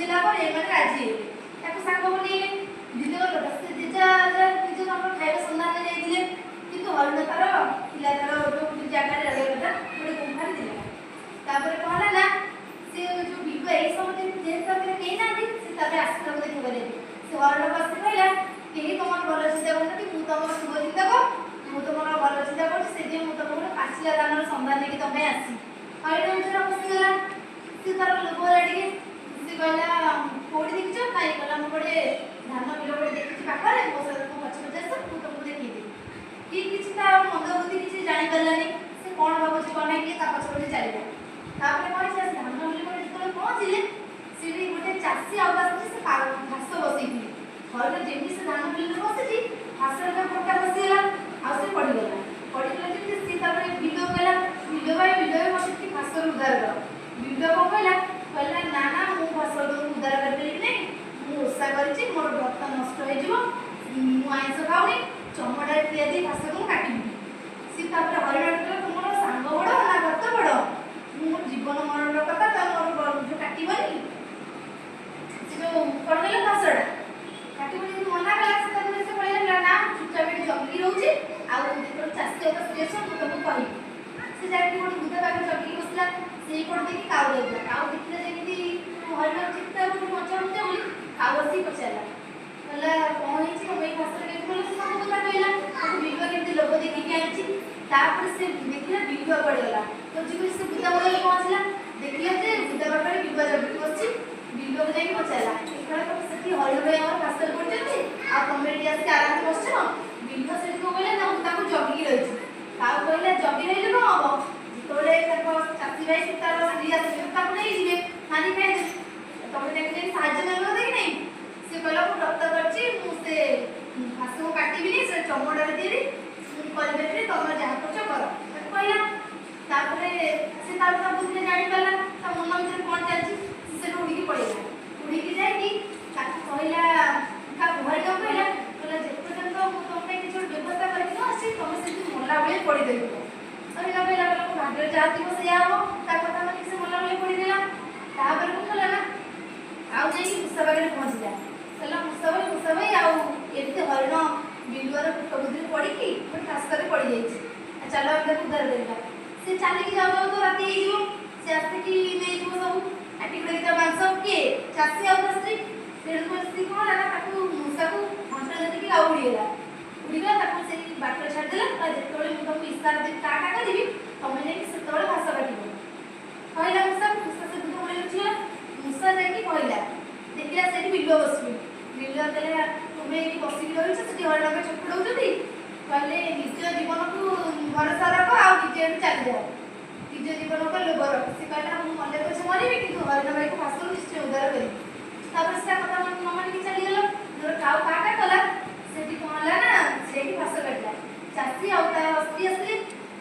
ବୁଝେଇଲା ପରେ ଏମାନେ ରାଜି ହେଲେ, ତାକୁ ସାଙ୍ଗ ବନେଇଲେ। ଦିନେ କଥା ସେ ଯେଜା ନିଜ ତାଙ୍କର ଖାଇବା ସନ୍ଧାନରେ ଯାଇଥିଲେ, କିନ୍ତୁ ହରିଣ ତାର ଥିଲା ତାର ଯୋଉ ଜାଗାରେ ରହିବା କଥା ଗୋଟେ ଗୁମ୍ଫାରେ ଥିଲା। ତାପରେ କଣ ହେଲା ନା ସେ ଯୋଉ ବିଲୁଆ ଏଇ ସମୟରେ ଯେହେତୁ ତା ପାଖରେ କେହି ନାହାନ୍ତି, ସେ ତାପରେ ଆସି ତାକୁ ଦେଖା କରିବାକୁ। ସେ ହରିଣକୁ ଆସି କହିଲା, କେହି ତମର ଭଲ ଚିନ୍ତା କରୁନାହାନ୍ତି, ମୁଁ ତମର ଶୁଭ ଚିନ୍ତକ, ମୁଁ ତମର ଭଲ ଚିନ୍ତା କରୁଛି, ସେଥିପାଇଁ ମୁଁ ତମକୁ ଗୋଟେ ପାଚିଲା ଧାନର ସନ୍ଧାନ ନେଇକି ତମ ପାଇଁ ଆସିଛି। ହରିଣ ବିଚାରା ଖସିଗଲା, ସେ ତାର ଲୋଭ ହେଲା ଟିକେ। ସେ କହିଲା, କୋଉଠି ଦେଖିଛ? କାଇଁ କହିଲା, ମୁଁ ଗୋଟେ ଧାନ ବିଲ ଗୋଟେ ଦେଖିଛି ପାଖରେ, ମୋ ସହିତ ମୋ ପଛେ ପଛେ ଆସ, ମୁଁ ତମକୁ ଦେଖେଇଦେବି। କି କିଛି ତା ମନ୍ଦ ବୁଦ୍ଧି କିଛି ଜାଣିପାରିଲାନି, ସେ କଣ ଭାବୁଛି କଣ ନାହିଁ, କିଏ ତା ପଛେ ପଛେ ଚାଲିଲା। ତାପରେ କଣ ହେଇଛି, ଧାନ ବିଲ ପଟେ ଯେତେବେଳେ ପହଞ୍ଚିଲେ, ସେଠି ଗୋଟେ ଚାଷୀ ଆଉ ତା ସ୍ତ୍ରୀ ସେ ଘାସ ବସେଇଥିଲେ। ହରିଣ ଯେମିତି ସେ ଧାନ ବିଲରେ ବସିଛି, ଘାସରେ ତା ପଟା ବସିଗଲା ଆଉ ସେ ପଡ଼ିଗଲା। ପଡ଼ିଗଲା ଯେମିତି ସିଏ ତାପରେ ବିଲୁଆ କହିଲା, ବିଲୁଆ ଭାଇ, ବିଲୁଆ ଭାଇ, ମତେ ଟିକେ ଫାସରୁ ଉଦ୍ଧାର କର। ବିଲୁଆ କଣ କହିଲା? କହିଲା, ନା ନା, ମୁଁ ଫସଲ ତମକୁ ଉଦ୍ଧାର କରିପାରିବି ନାହିଁ, ମୁଁ ଓଷା କରିଛି, ମୋର ବ୍ରତ ନଷ୍ଟ ହେଇଯିବ, ମୁଁ ଆଇଁଷ ଖାଉନି, ଚମଡ଼ାରେ ତିଆରି ଘାସକୁ ମୁଁ କାଟିବିନି। ସିଏ ତାପରେ ହରିଣ କହିଲା, ତୁମର ସାଙ୍ଗ ବଡ଼ ନା ବ୍ରତ ବଡ଼? ମୁଁ ମୋର ଜୀବନ ମରଣର କଥା, ତ ମୋର ଯୋଉ କାଟିବନି ସେ ଯୋଉ କଣ କହିଲା ଘାସଟା କାଟିବନି, ଯଦି ମନା କଲା। ସେ ତାପରେ ସେ କହିଲା, ନା, ଚୁପଚାପ ଏଠି ଜଗିକି ରହୁଛି, ଆଉ ଯେତେବେଳେ ଚାଷୀ ଆଉ ତା ସ୍ତ୍ରୀ ଆସିବ ମୁଁ ତମକୁ କହିବି। ସେ ଯାଇକି ଗୋଟେ ବୁଦା ପାଖରେ ଜଗିକି ବସିଲା। ସେଇପଟ ଦେଇକି କାଉ ଯାଉଥିଲା। କାଉ ଦେଖିଲା ଯେମିତି ହରିଣ ଚିତ୍କାର କରୁଛି ବଞ୍ଚା ବଞ୍ଚା ବୋଲି, କାଉ ଆସିକି ପଚାରିଲା, କହିଲା, କଣ ହେଇଛି ତମେ ଏଇ ଘାସରେ କେମିତି ପଡ଼ିଲ? ସେ ସବୁ କଥା କହିଲା, ତାକୁ ବିଲୁଆ କେମିତି ଲୋଭ ଦେଖିକି ଆଣିଛି। ତାପରେ ସେ ଦେଖିଲା ବିଲୁଆ ପଡ଼ିଗଲା। ଖୋଜି ଖୋଜି ସେ ବୁଦା ମୂଳରେ ପହଞ୍ଚିଲା। ଦେଖିଲା ଯେ ବୁଦା ପାଖରେ ବିଲୁଆ ଜଗିକି ବସିଛି। ବିଲୁଆକୁ ଯାଇକି ପଚାରିଲା, ଏଥର ତମେ ସେଠି ହରିଣ ଭାଇ ଆମର ଘାସରେ ପଡ଼ିଛନ୍ତି ଆଉ ତମେ ଏଠି ଆସିକି ଆରାମରେ ବସିଛ? ବିଲୁଆ ସେଠି କଣ କହିଲା ନା, ମୁଁ ତାକୁ ଜଗିକି ରହିଛି। କାଉ କହିଲା, ଜଗି ରହିଲେ କଣ ହବ? ଯେତେବେଳେ ତାଙ୍କ ଚାଷୀ ଭାଇ ତାର ସ୍ତ୍ରୀ ଆସିବେ, ତାକୁ ନେଇଯିବେ, ମାରି ଖାଇଦେବେ, ତମେ ତାକୁ ଯାଇକି ସାହାଯ୍ୟ କରିବ କଥା କି ନାହିଁ? ସେ କହିଲା, ମୁଁ ବ୍ରତ କରିଛି, ମୁଁ ସେ ଘାସକୁ କାଟିବିନି, ସେ ଚମଡ଼ାରେ ତିଆରି, ମୁଁ କରିପାରିବିନି, ତମେ ଯାହା କରୁଛ କର। ତାକୁ କହିଲା। ତାପରେ ସେ ତାର ତା ବୁଦ୍ଧିରେ ଜାଣିପାରିଲା ତା ମନ ଭିତରେ କଣ ଚାଲିଛି। ସେ ସେଠୁ ଉଡ଼ିକି ପଳେଇଲା। ଉଡ଼ିକି ଯାଇକି ତାକୁ କହିଲା, କାହାକୁ? ହରିଣକୁ କହିଲା। କହିଲା, ଯେପର୍ଯ୍ୟନ୍ତ ମୁଁ ତମ ପାଇଁ କିଛି ଗୋଟେ ବ୍ୟବସ୍ଥା କରିକି ନ ଆସିଛି, ତମେ ସେମିତି ମଲା ଭଳିଆ ପଡ଼ି ରହିବ। ହରିଣ କହିଲା, କହିଲା, ମୋ ଭାଗ୍ୟରେ ଯାହା ଥିବ ସେଇଆ ହବ। ତା କଥା ମାନିକି ସେ ମଲା ଭଳିଆ ପଡ଼ିଦେଲା। ତାପରେ କଣ କଲା ନା ଆଉ ଯାଇକି ମୂଷା ପାଖରେ ପହଞ୍ଚିଲା। କହିଲା, ମୂଷା ଭାଇ, ମୂଷା ଭାଇ, ଆଉ ଏମିତି ହରିଣ ବିଲୁଆର ବୁଦ୍ଧିରେ ପଡ଼ିକି ଗୋଟେ ଫାସରେ ପଡ଼ିଯାଇଛି, ଆଉ ଚାଲ ଆମେ ତାକୁ ଉଦ୍ଧାର କରିବା। ସେ ଚାଲିକି ଯାଉ ଯାଉ ତ ରାତି ହେଇଯିବ, ସେ ଆସିକି ନେଇଯିବ ସବୁ କାଟି କୁଟାକି ତା ମାଂସ। କିଏ? ଚାଷୀ ଆଉ ତା ସ୍ତ୍ରୀ। ତେଣୁ ସ୍ତ୍ରୀ କଣ ହେଲା ନା ତାକୁ ମୂଷାକୁ ଘଣ୍ଟା ଧରିକି ଆଉ ଉଡ଼ିଗଲା। ଉଡ଼ିଗଲା, ତାକୁ ସେଇ ବାଟରେ ଛାଡ଼ିଦେଲା। ଯେତେବେଳେ ମୁଁ ତମକୁ ଇଶାରା ଦେବି, କା କା କରିବି, ତମେ ଯାଇକି ସେତେବେଳେ ଘାସ କାଟିବ, କହିଲା ମୂଷା। ମୂଷା ସେ ବୁଦା ମୂଳରେ ଲୁଚିଗଲା। ମୂଷା ଯାଇକି କହିଲା, ଦେଖିଲା ସେଇଠି ବିଲୁଆ ବସିବି। ବିଲୁଆ କହିଲା, ତୁମେ ଏଇଠି ବସିକି ରହିଛ, ସେଠି ହରିଣ ପାଇଁ ଛଟପଟ। କହିଲେ, ନିଜ ଜୀବନକୁ ଭରସା ରଖ ଆଉ ନିଜେ ଏଠୁ ଚାଲିଯାଅ, ନିଜ ଜୀବନ ଉପରେ ଲୋଭ ରଖ। ସେ କହିଲା, ମୁଁ ମଲେ ପଛେ ମରିବି, କିନ୍ତୁ ହରିଣ ଭାଇକୁ ଫାସରୁ ନିଶ୍ଚୟ ଉଦ୍ଧାର କରିବି। ତାପରେ ସେ ତା କଥା ନ ମାନିକି ଚାଲିଗଲା। ଯେତେବେଳେ କାଉ କା କା କଲା, ସେଠି କଣ ହେଲା ନା ସେଇଠି ଫାସ କାଟିଲା। ଚାଷୀ ଆଉ ତା ସ୍ତ୍ରୀ ଆସିଲେ।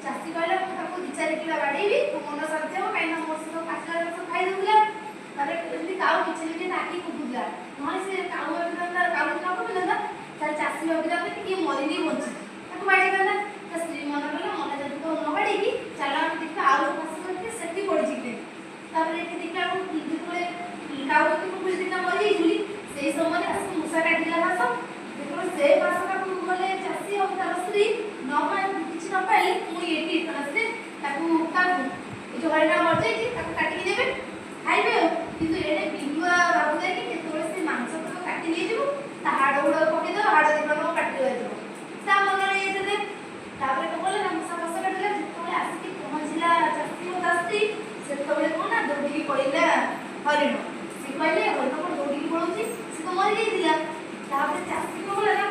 ଚାଷୀ କହିଲା, ମୁଁ ତାକୁ 2-4 କିଲୋ ବାଡ଼େଇବି, ମୋ ମନ ଶାନ୍ତି ହବ, କାହିଁକିନା ମୋର ସବୁ ପାଚିଲା ସବୁ ଖାଇଦଉଥିଲା। ତାପରେ ଏମିତି କାଉ ମିଛି ମିଛି ନାକି କୁପୁଥିଲା, ନହେଲେ ସେ କାଉ ଭାବିଥାନ୍ତା, କାଉ ଯଦି ନ କୁପିଥାନ୍ତା ତାହେଲେ ଚାଷୀ ଭାବିଥାନ୍ତା କି କିଏ ମରିନି ବଞ୍ଚିଛି, ତାକୁ ବାଡ଼େଇଥାନ୍ତା। ତା ସ୍ତ୍ରୀ ମନା କଲା, ମନେ ଯଦି ନ ବାଡ଼େଇକି ଚାଲ ଆମେ ଦେଖିବା ଆଉ ଯୋଉ ଫାସ କରିଥିଲେ ସେଠି ପଡ଼ିଛି କି ନାହିଁ। ତାପରେ ଏଠି ଦେଖିଲା ବେଳକୁ ଯେତେବେଳେ କାଉ ଏମିତି କୁକୁଡ଼ି ଦିନ ମରିଯାଇଛି ବୋଲି, ସେଇ ସମୟରେ ଆସିକି ମୂଷା କାଟିଲା ଘାସ। ଯେତେବେଳେ ସେ ଘାସ ପାଖକୁ ଗଲେ ଚାଷୀ ଆଉ ତାର ସ୍ତ୍ରୀ, ନ କିଛି ନ ପାଇଲେ, ପୁଣି ଏଠି ଆସିଲେ ତାକୁ, କାହାକୁ? ଏ ଯୋଉ ହରିଣ ମରିଯାଇଛି ତାକୁ କାଟିକି ନେବେ, ଖାଇବେ। ଆଉ କିନ୍ତୁ ଏଣେ ବିଲୁଆ ଭାବୁଥାଏ କି କେତେବେଳେ ସେ ମାଂସ ତକ କାଟି ନେଇଯିବ, ତା ହାଡ଼ ଗୁଡ଼ାକ ପକେଇଦେବ, ହାଡ଼ ଦିଖଣ୍ଡ ମୋ ପାଟିରେ ବାଜିବ, ତା ମନରେ ହେଇଯାଇଥିଲେ। ତାପରେ କଣ କଲେ ନା ମୂଷା ଫାସ କାଟିଲା। ଯେତେବେଳେ ଆସିକି ପହଞ୍ଚିଲା ଚାଷୀ ଓ ତା ସ୍ତ୍ରୀ, ସେତେବେଳେ କଣ ନା ଦୌଡ଼ିକି ପଳେଇଲା ହରିଣ। ସେ କହିଲେ, ହରିଣ କଣ ଦୌଡ଼ିକି ପଳଉଛି? ସେ ତ ମରିଯାଇଥିଲା। ତାପରେ ଚାଷୀ କଣ କଲା ନା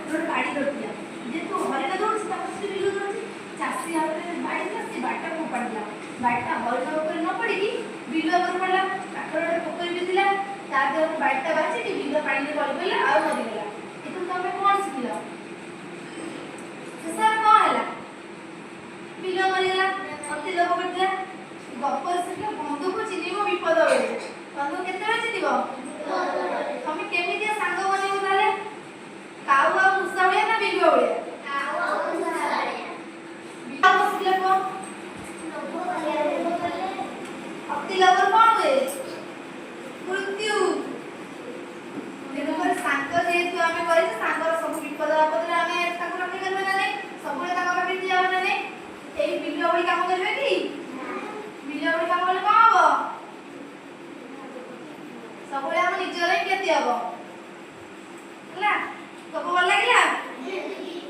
ଗୋଟେ ବାଡ଼ି ଧରିଥିଲା। ଯେହେତୁ ହରିଣ ଦୌଡୁଛି, ତା ପଛରେ ବିଲୁଆ ଦୌଡୁଛି, ଚାଷୀ ହାତରେ ବାଡ଼ି ଥିଲା, ସେ ବାଡ଼ିଟା ଫୋପାଡ଼ିଲା। ବାଡ଼ିଟା ହରିଣ ଉପରେ ନ ପଡ଼ିକି ବିଲୁଆ ଉପରେ ପଡ଼ିଲା। ପାଖରେ ଗୋଟେ ପୋଖରୀ ବି ଥିଲା, ତା ଦେହରେ ବାଡ଼ିଟା ବାଜିକି ବିଲୁଆ ପାଣିରେ ଗଳି ପଡ଼ିଲା ଆଉ ମରିଗଲା। ଏଥିରୁ ତମେ କଣ ଶିଖିଲ? ଶେଷରେ କଣ ହେଲା? ବିଲୁଆ ମରିଗଲା, ଅତି ଲୋଭ କରିଥିଲା। ଗପରେ ଶିଖିଲ, ବନ୍ଧୁକୁ ଚିହ୍ନିବ ବିପଦ ବେଳେ। ବନ୍ଧୁ କେତେବେଳେ ଚିହ୍ନିବ? ତମେ କେମିତିଆ ସାଙ୍ଗ ବନେଇବ ତାହେଲେ? କାଉ ଆଉ ମୂଷା ଭଳିଆ ନା ବିଲୁଆ ଭଳିଆ? ଆଉ କଣ ଶିଖିଲ କୁହ? ଅତି ଲୋଭରୁ କଣ ହୁଏ? ମୃତ୍ୟୁ। ସବୁବେଳେ ଆମ ନିଜର ହିଁ କ୍ଷତି ହବ। ହେଲା, ଗପ ଭଲ ଲାଗିଲା?